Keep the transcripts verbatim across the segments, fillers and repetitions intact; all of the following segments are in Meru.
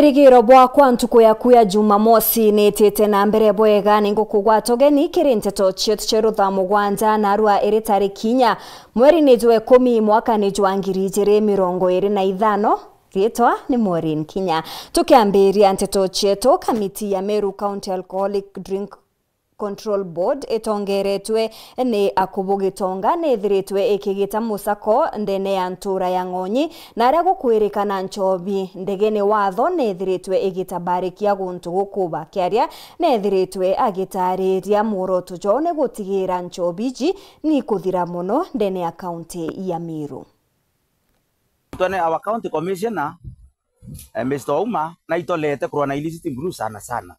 Rigiro bwakwa ntuku yaku ya Jumamosi nitite na mbere bwega, ni ngukugwata ugeni kiri nteto cietu cia rutha mugwanja narua iri tariki inya mweri ni jwa ikumi mwaka ni jwa ngiri ijiri mirongo iri na ithano. Riitwa ni Maureen Kinya. Tukiambiria nteto cietu, kamiti ya Meru County Alcoholic Drink Control Board itongeretwe ni Akubu Gitonga niithiritwe ikigita musako ndene ya ntura ya Ng'onyi, na aria gukwirikana nchobi ndegene watho niithiritwe igitabarikia guntu gukuba. Kiaria niithiritwe agitariria mworoto jwao ni gutigira nchobi iji ni kuthira mono ndene ya kaunti ya Meru. Twene our county commissioner, eh, Mister Ouma, naitolete kurwa na illicit brew sana sana.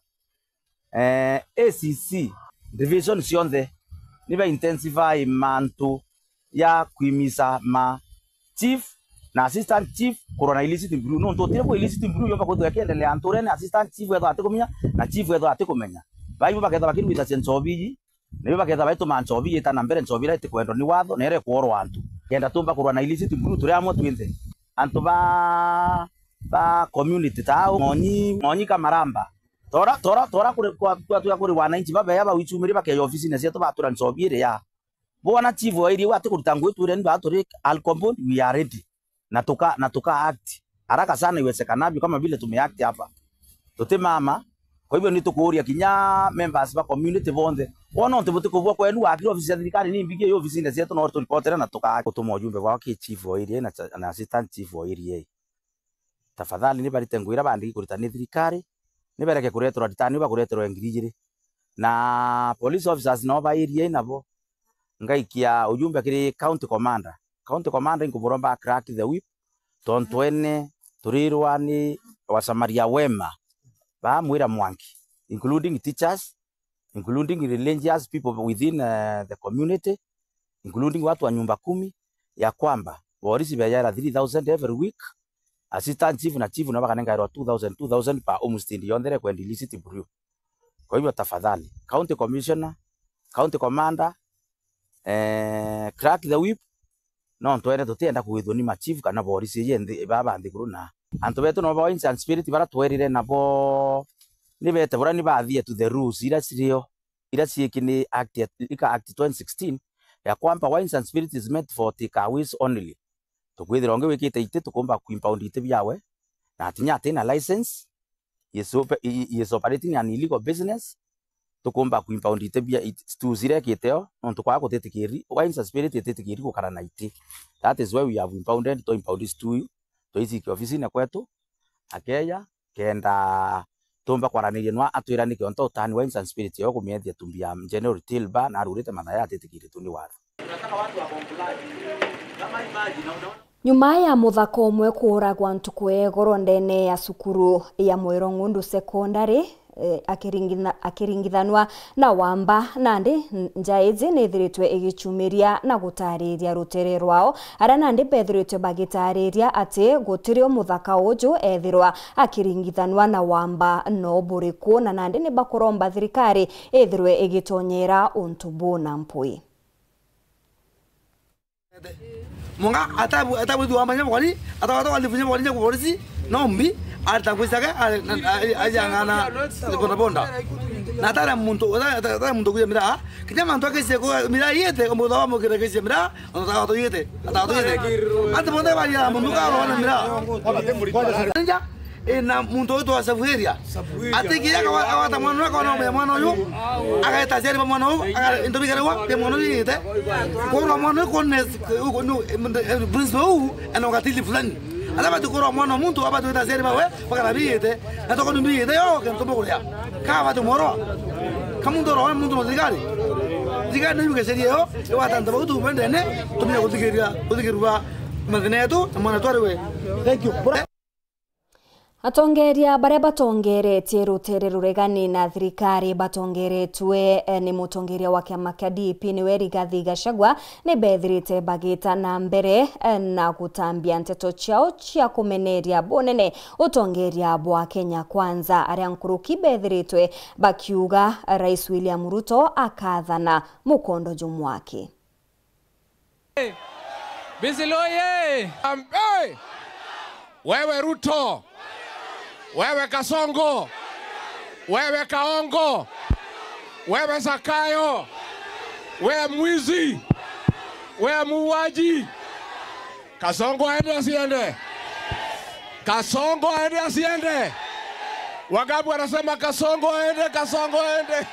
Eh, A C C, division cionthe, ni ba intensify mantu ya kwimisa ma chief na assistant chief kurwa na illicit brew. Nontu utire kwa illicit brew yomba kwithwa ikiendelea nturene, assistant chief ethwa atikumenya, na chief ethwa atikumenya. Baibo bakethwa bakirwithacia nchobi iji, nibo bakethwa baituma nchobi ita na mbere, nchobi iria itikwendwa ni watho, na iria ikworwa antu. Kenda tumba kurwa na illicit brew, turi amwe twinthe. Antu ba, ba community ta au, Ng'onyi, Ng'onyi Kamaramba, Tora, tora, tora kuri, kwa, kwa, kwa kuri wananchi babeya bauchumiri bakeya ofisine cietu batura nchobi iri ya. Bwana chief wa area ati kuruta ngugi twire ni baturi alcohol, we are ready. Na tuka, na tuka act haraka sana iwezekanavyo kama vile tumeact hapa. Tuti mama. Kwa hivyo ni tukuuria kinya members ba community bonthe. Wona untu butikubua kwenu wakira ofisi ya thirikari ni mbigi yo ofisine cietu no turipotere na tuka gutuma ujumbe bwao ki chief wa area na cha-, na assistant chief wa area. Tafadhali ni barite ngugi iria bandiki kurita ni thirikari, ni bereke kureterwa ritani bakureterwa ngiri ijiri. Na police officers nao ba area ii nabo, ngaikia ujumbe kiri county commander. County commander inkumuromba a crack the whip, tontu ene turirwa ni wasamaria wema ba Mwira Mwangi, including teachers, including religious people within, eh, the community, including watu wa nyumba kumi, ya kwamba borisi bejaira three thousand every week, assistant chief na chief nabo bakanengairwa two thousand, two thousand per homestead yonthe iria ikwenda illicit brew. Kwa hivyo tafadhali, county commissioner, county commander, eh, crack the whip, no ntwere tutienda kugithua ni machief kana borisi iji nthi, baba nthiguru na antu betu no ba Wines and Spirit bara twerire nabo ni bete bura ni bathie to the rules ira cirio, ira ciiki ni act ya, ika act twenty sixteen ya kwamba wines and spirit is meant for takeaways only. Tukwithira ungi wikite iti tukumba kuimpound iti biawe na atinya atina license, he is ope-, he, he is operating an illegal business, tukumba kuimpound iti bia it-, stew cirekite o, nontu kwaa gutitikiri, wines and spirit ititikiri gukara na iti. That is why we have impounded, to impound stew, twaicikia ofisine kwetu, akeja, kenda tumba kwaraniria nwa atwira niki onto utani wines and spirit yo kumiethia to be a general retail bar na arurite mathaya atitikiritwe ni watho. Nyuma ya muthaka umwe kuuragwa ntuku ya igoro ndene ya cukuru ya Mwiro Ng'undu Secondary, eh, akiringitha-, akiringithanwa na wamba, nandi n-, nja iji nithiritwe igichumiria na gutariria rutere rwao, aria nandi bethiritwe bagitariria ati gutirio muthaka uju ethirwa akiringithanwa na wamba no buriku, na nandi ni bakuromba thirikari ithirwe igitonyera untu buna mpwi. Munga atabu, atabu tu wamanya bwani, atabu, atabu alifunya bwani ya kuborisi, nombi, ata kwisake, ajangana boda boda. Na atara muntu, atara, atara muntu kuja mira, kinya mantu akese ko mira yete, omuda wa mukira kese mira, ona ta to yete, ata to yete. Ante bonde bari ya muntu ka wana mira. Nja, ina muntu wetu wa Savueria. Ati kiria kawa-, kawata mwana uyu, akona ume mwana uyu, ageta aciari ba mwana uyu, aga-, into bikarewa, bia mwana uyu yite. Kurwa mwana uyu kone, principal uu, ena ukatili fulani. Ala bati kurwa mwana wa muntu, abati wita aciari bawe, bakara biyite. Na toko ni biyite, yo, kento bokuria. Ka bati moro. Ka muntu oro, muntu no thirikari. Thirikari ni yuge sheria yo, iwata nta bautu bendene, tumia kuthikiria, kuthikirwa mathina yetu, na mwana twariwe. Thank you. Atongeria baria batongeretie rutere ruregani na thirikari batongeretwe, eh, ni mutongeria wa kiama kia D P niwe Rigathi Gachagua, ni bethirite bagita na mbere, eh, na gutambia nteto ciao cia kumeneria bunene utongeria bwa Kenya Kwanza, aria nkuruki bethiritwe bakiuga Rais William Ruto akathana mukondo jumwaki. Bisilo oye! Am-, hey! Wewe Ruto! Wewe Kasongo. Wewe Kaongo. Wewe Zakayo. Wewe mwizi. Wewe muuaji. Kasongo aende asiende? Kasongo aende asiende? Wangapi wanasema Kasongo aende, Kasongo aende?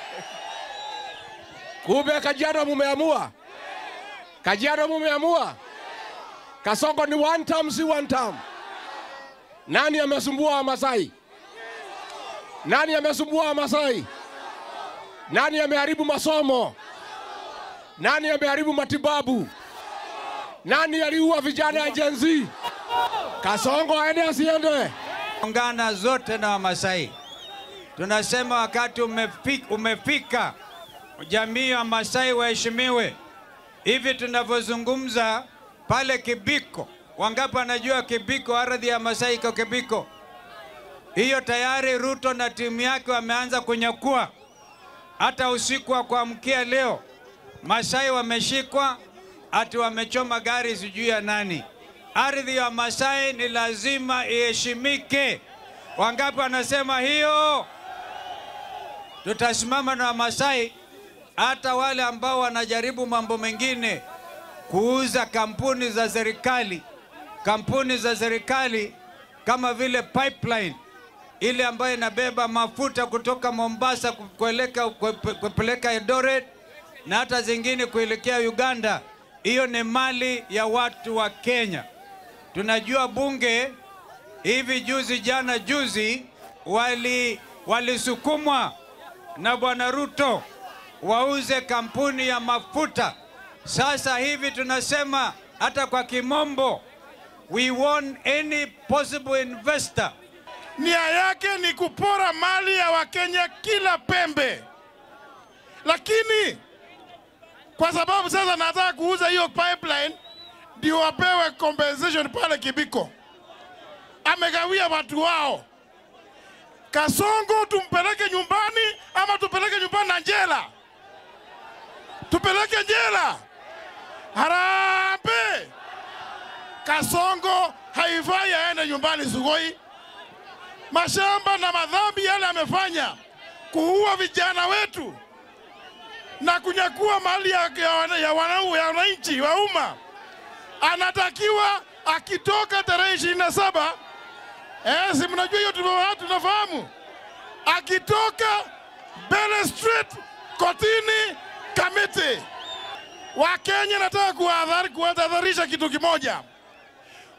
Kumbe Kajiado mumeamua? Kajiado mumeamua? Kasongo ni one term, si one term? Nani amesumbua Wamasai? Nani amesumbua Wamasai? Nani ameharibu masomo? Nani ameharibu matibabu? Nani aliua vijana ya Gen Z? Kasongo aende asiende? Ungana zote na Wamasai. Tunasema wakati umefi-, umefika. Jamii ya Masai waheshimiwe. Hivi tunavyozungumza, pale Kibiko. Wangapi wanajua Kibiko, ardhi ya Masai iko Kibiko? Hiyo tayari Ruto na timu yake wameanza kunyakua. Hata usiku wa kuamkia leo, Masai wameshikwa, ati wamechoma gari sijui ya nani. Ardhi ya Masai ni lazima iheshimike. Wangapi wanasema hiyo? Tutasimama na Wamasai. Hata wale ambao wanajaribu mambo mengine, kuuza kampuni za serikali, kampuni za serikali kama vile pipeline, ile ambayo inabeba mafuta kutoka Mombasa ku-, kueleka-, kupe-, kupeleka Eldoret na hata zingine kuelekea Uganda, hiyo ni mali ya watu wa Kenya. Tunajua bunge hivi juzi, jana juzi, wali-, walisukumwa na Bwana Ruto wauze kampuni ya mafuta. Sasa hivi tunasema hata kwa kimombo, we warn any possible investor. Nia yake ni kupora mali ya Wakenya kila pembe. Lakini kwa sababu sasa nataka kuuza hiyo pipeline, ndio wapewe compensation pale Kibiko. Amegawia watu wao. Kasongo tumpeleke nyumbani ama tupeleke nyumbani na njela? Tupeleke njela? Harambee! Kasongo haifai aende nyumbani Sugoi. Mashamba na madhambi yale amefanya, kuua vijana wetu na kunyakua mali ya, ya, wana-, ya wana-, ya wananchi wa umma, anatakiwa akitoka tarehe ishirini na saba, eh, si mnajua hiyo, tume-, tunafahamu, akitoka mbele straight kotini Kamiti. Wakenya, nataka kuwahadhari-, kuwatahadharisha kitu kimoja.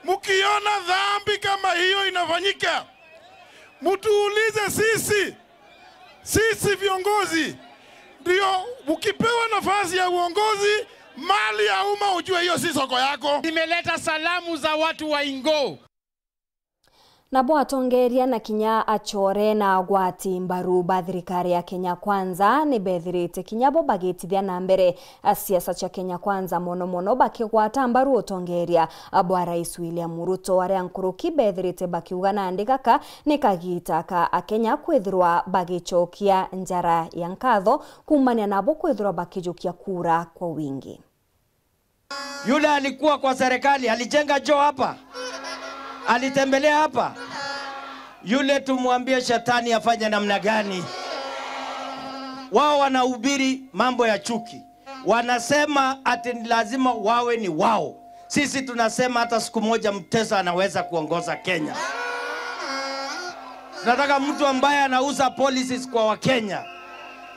Mkiona dhambi kama hiyo inafanyika, mtuulize sisi. Sisi viongozi, ndio ukipewa nafasi ya uongozi, mali ya umma, ujue hiyo si soko yako. Nimeleta salamu za watu wa Ingo. Nabo atongeria na kinya achore na agwati mbaru ba thirikari ya Kenya Kwanza ni bethirite kinya bo bagitithia na mbere a siasa cia Kenya Kwanza, mono mono bakigwata mbaru utongeria bwa Rais William Ruto, aria nkuruki bethirite bakiuga nandi gaka ni kagita ka Akenya kwithirwa bagicokia njara ya nkatho kuumania nabo kwithirwa bakijukia kura kwa wingi. Yule alikuwa kwa serikali, alijenga choo hapa, alitembelea hapa. Yule tumwambie shetani afanye namna gani? Wao wanahubiri mambo ya chuki. Wanasema ati ni lazima wawe ni wao. Sisi tunasema hata siku moja Mteso anaweza kuongoza Kenya. Tunataka mtu ambaye anauza policies kwa Wakenya.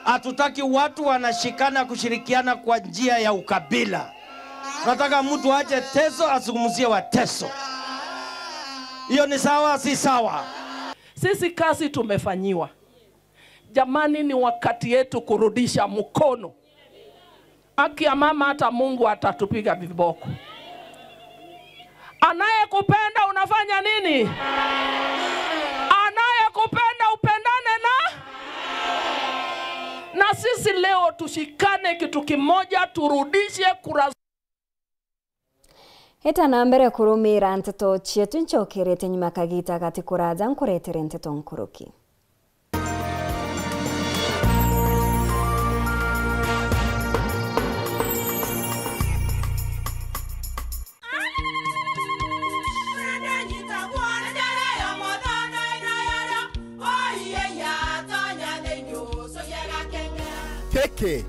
Hatutaki watu wanashikana kushirikiana kwa njia ya ukabila. Tunataka mtu aje Teso azungumzie Wateso. Hiyo ni sawa, si sawa? Sisi kazi tumefanyiwa. Jamani, ni wakati yetu kurudisha mkono. Haki ya mama, hata Mungu atatupiga viboko. Anayekupenda unafanya nini? Anayekupenda upendane na, na sisi leo tushikane kitu kimoja, turudishe kura. Eta na mbere kurumira nteto cietu, ncokerete nyuma kagita gati kuraja nkuretere nteto nkuruki.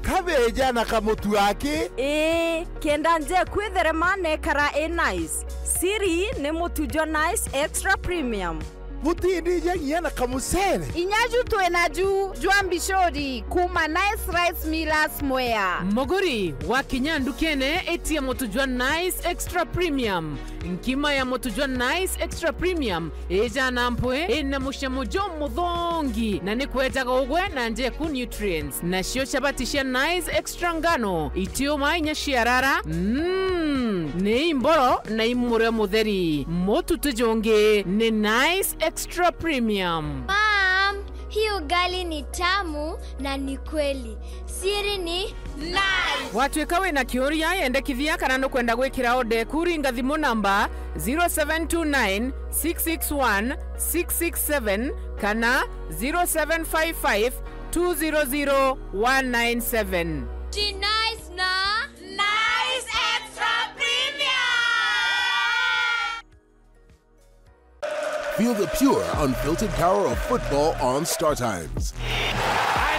Kabeja na kamutu aki. Ii, kenda njeku itherema nekara i nice. Siri ni mutu jwa Nice Extra Premium. Butindija nginya na kamucere. Inya ju twina ju jwa mbicuri kuma Nice Rice Millers Mwea. Muguri, wakinya ndukene, itia mutu jwa Nice Extra Premium. Nkima ya mutu jwa Nice Extra Premium ijana mpwi, ina mucamo jumuthongi, na ni kwejaga ugwe na njeku nutrients. Nacio chabati cia Nice Extra ngano, itiuma inya ciarara, mm, ni imboro na imurio mutheri. Mutu ti jungi ni Nice Extra Premium. Mom, hii ugali ni tamu na ni kweli. Siri ni Nice. Watuika wina kiuria, yendekithia kana nukwenda gwikira order eku, ringa thimu namba zero seven two nine six six one six six seven kana zero seven five five two zero zero one nine seven. Ji Nice na Nice Extra Premium. Feel the pure, unfiltered power of football on Star Times.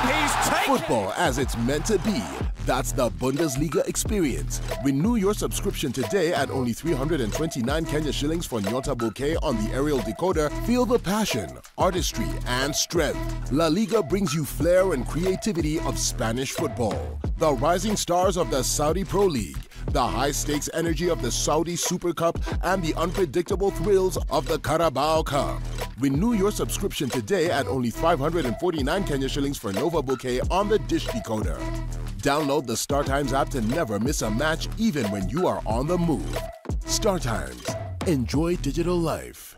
And he's taken Football as it's meant to be. That's the Bundesliga experience. Renew your subscription today at only three hundred and twenty-nine Kenya shillings for Nyota Bouquet on the aerial decoder. Feel the passion, artistry, and strength. La Liga brings you flair and creativity of Spanish football. The rising stars of the Saudi Pro League, the high-stakes energy of the Saudi Super Cup, and the unpredictable thrills of the Carabao Cup. Renew your subscription today at only five hundred and forty-nine Kenya shillings for Nova Bouquet on the dish decoder. Download the Star Times app to never miss a match, even when you are on the move. Star Times. Enjoy digital life.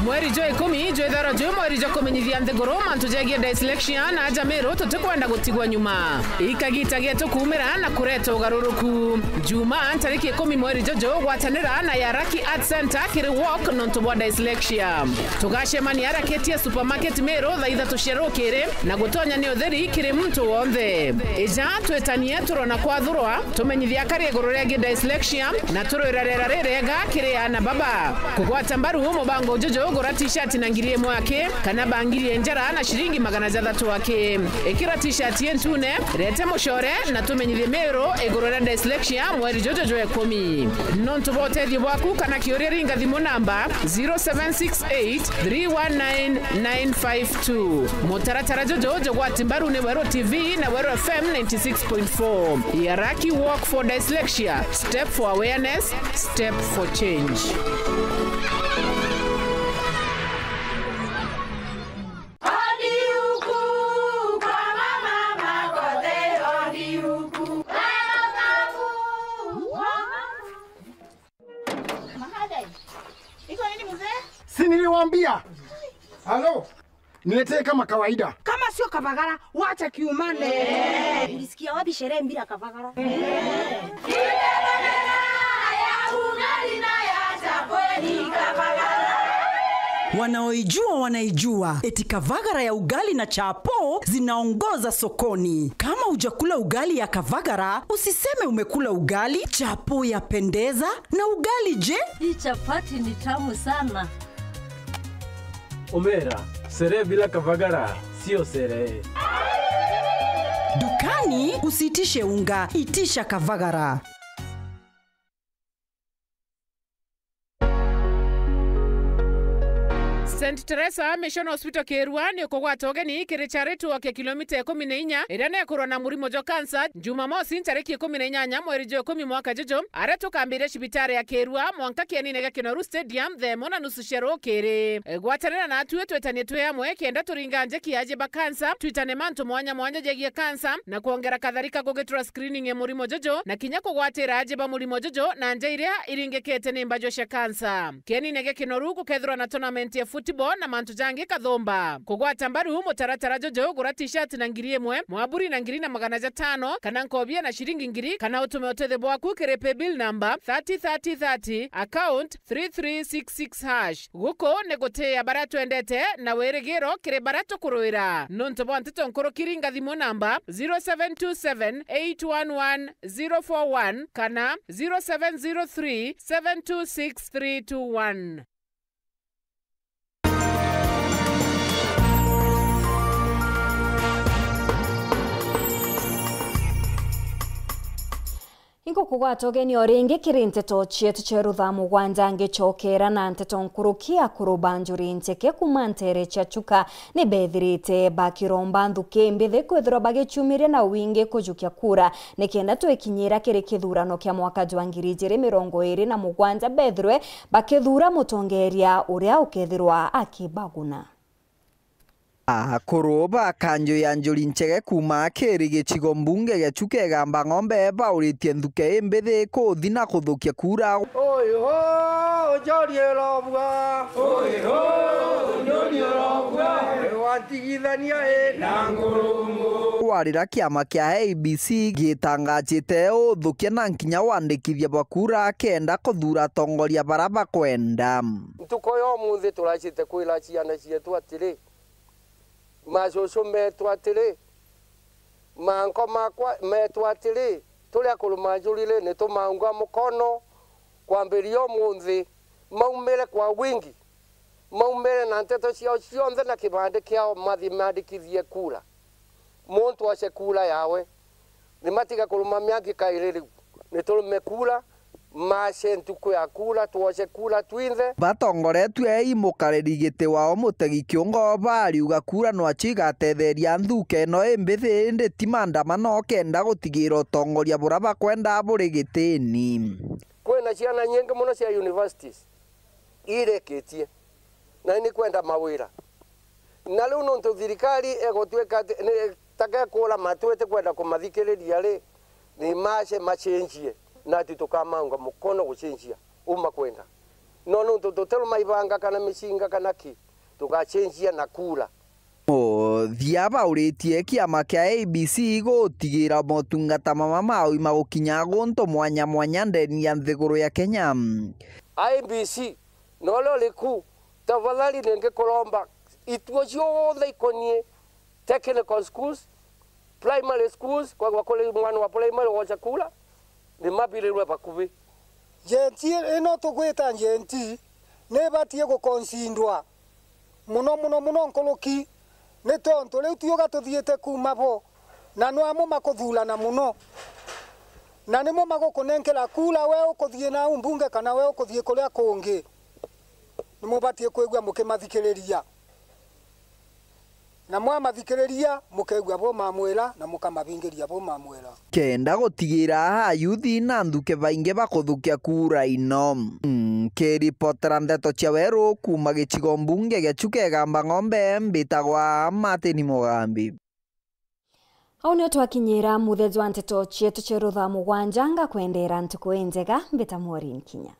Mweri jwa ikumi jwithagirwa jwi mweri jwa kumenyithia nthiguru mantu jegie dyslexia, na aja Meru tutikwenda gutigwa nyuma. Ikagita getu kuumira na kureta ugaruruku. Juma, ntariki ikumi mweri juju, gwatanira na Yaraki Arts Centre kiri walk nontu bwa dyslexia. Tugacemania Raketia Supermarket Meru thaa ithatu cia rukiri, na gutonya ni utheri kiri muntu wonthe. Ija twitanie turona kwathurwa, tumenyithia akari iguru riegie dyslexia, na turwira riera ririega kiri aana baba. Kugwata mbaru mubango juju, gura t-shirt na ngiri imwe aki, kana bangiri ya njara na ciringi magana jathatu aki. Ikira t-shirt intune, rete mucore, na tumenyithie Meru iguru ria dyslexia mweri juju jwa ikumi. Nontu bwa utethio bwaku kana kiuria, ringa thimu namba zero seven six eight three one nine nine five two. Mutaratara juju jugwati mbaru ni Weru T V na Weru F M ninety six point four. Yaraki, walk for dyslexia. Step for awareness, step for change. Iko nini mzee? Si niliwaambia? Halo? Niletee kama kawaida. Kama sio kavagara, wacha kiumane. Eh. Ulisikia wapi sherehe bila kavagara? Wanaoijua wanaijua, eti kavagara ya ugali na chapo zinaongoza sokoni. Kama hujakula ugali ya kavagara, usiseme umekula ugali. Chapo yapendeza, na ugali je? Hii chapati ni tamu sana. Omera, sherehe bila kavagara sio sherehe. Dukani usiitishe unga, itisha kavagara. Saint Teresa Mission Hospital Kirua ni ukugwata ugeni kiri charity walk ya kilomita ikumi na inya iria nekurwa na murimo jwa cancer, Jumamosi ntariki ikumi na inyanya mweri jwa ikumi mwaka juju, aria tukambiria cibitari ya Kirua mwanka kienine gia Kinoru Stadium thaa imwe na nusu cia rukiri. Gwatanira natwi twitanie twi amwe kenda turinga njeki ya aji ba cancer, twitane mantu mwanya mwanya jegie cancer, na kwongera katharika kugitura screening ya murimo juju, na kinya kugwatira aji ba murimo juju na nja iria iringikite ni mbajwa cia cancer. Kienine gia Kinoru gukethirwa na tournament ya football na mantu jangi kathumba. Kugwata mbaru mutaratara juju, gura t-shirt na ngiri imwe, mwaburi na ngiri na magana jatano, kana nkobia na ciringi ngiri, kana utume utethio bwaku kiri paybill number thirty thirty thirty, account three three six six hash. Guku ni gutiia baria twendete na wirigiro kiri baria tukuruira. Nontu bwa nteto nkuruki, ringa thimu namba zero seven two seven eight one one zero four one kana zero seven zero three seven two six three two one. Ngukugwata ugeni o ringi kiri nteto cietu cia rutha mugwanja, ngicokera na nteto nkuruki. Akuru ba njuri ncheke kuuma ntere cia Chuka ni bethirite bakiromba nthuki mbithi kwithirwa bagicumiria na wingi kujukia kura, nikenda twikinyira kiri kithurano kia mwaka jwa ngiri ijiri mirongo iri na mugwanja, bethirwe bakithuura mutongeria uria ukethirwa akibaguna. Akuru ba kanju ya njuri nchege kuuma kiri gicigo mbunge gia Chuka Igamba Ng'ombe bauritie nthuke imbithi kuthi na kuthukia kura. Oi ho, njori irobua. Oi ho, njori irobua. Wantigithania i na ngurungu. Warira kiama kia A I B C gitangajite uthukia na nkinya wandikithia bwa kura kenda kuthuura atongoria bara bakwenda. Ntuku ya umunthi turacite kwira ciana cietu atiri, macucu metu atiri, manko makwa metu atiri, turi akuru ma njuri ri, ni tumaunga mukono kwambiria umunthi, maumire kwa wingi, maumire na nteto ciao cionthe na kibandi kiao, mathi mandikithie kura. Muntu oce kura yawe, ni matiga kuruma miaki kairi riu. Ni turume kura, mace ntuku ya kura, twoce kura twinthe. Batongoretue i mukariri giti wao Mutegi Kiungo, bariuga kura nwacio igatetheria nthuke ino imbithi, indi ti maandamano kenda gutigira utongoria bura bakwenda buri gitini. Kwina ciana nyingi mono cia universities irikitie, na ni kwenda mawira. Na riu nontu thirikari egutwika ati ni takekura matu itikwenda kumathikiriria ri, ni mace macenjie, nati tukamaunga mukono gucenjia u makwenda. No nontu tutiruma ibanga kana micinga kana ki, tugacenjia na kura. Muthia bauritie kiama kia A I B C gutigira motungata mama ma uima gukinya guntu mwanya mwanya ndeni ya nthiguru ya Kenya. I B C, na uria uri ku, tafadhali ningikuromba ituo cionthe ikonie technical schools, primary schools, kwethwa kuri mwana wa primary woca kura, ni mabirirwe bakubi. Gen Z ino tugwita Gen Z ni ibatie gukonsindwa muno, muno, muno nkuruki, ni tontu riu tiuga tuthiite kuuma bo, na no amwe makuthurana muno, na nimo magukunenkera kura we ukuthii nau mbunge kana we ukuthii kuria kungi. Nimubatie kwigua mukimathikiriria, na mwamathikiriria, mukeigua bo mamwira na mukamabingiria bo mamwira. Kenda gutigira ayuthi na nthuke baingi bakuthukia kura ino. Nkiripotera ndeto cia weru kuuma gicigo mbunge gia Chuka Igamba Ng'ombe, mbitagwa Martin Mugambi. Au nio twakinyira muthia jwa nteto cietu cia rutha mugwanja, ngakwendera ntuku injega, mbita Maureen Kinya.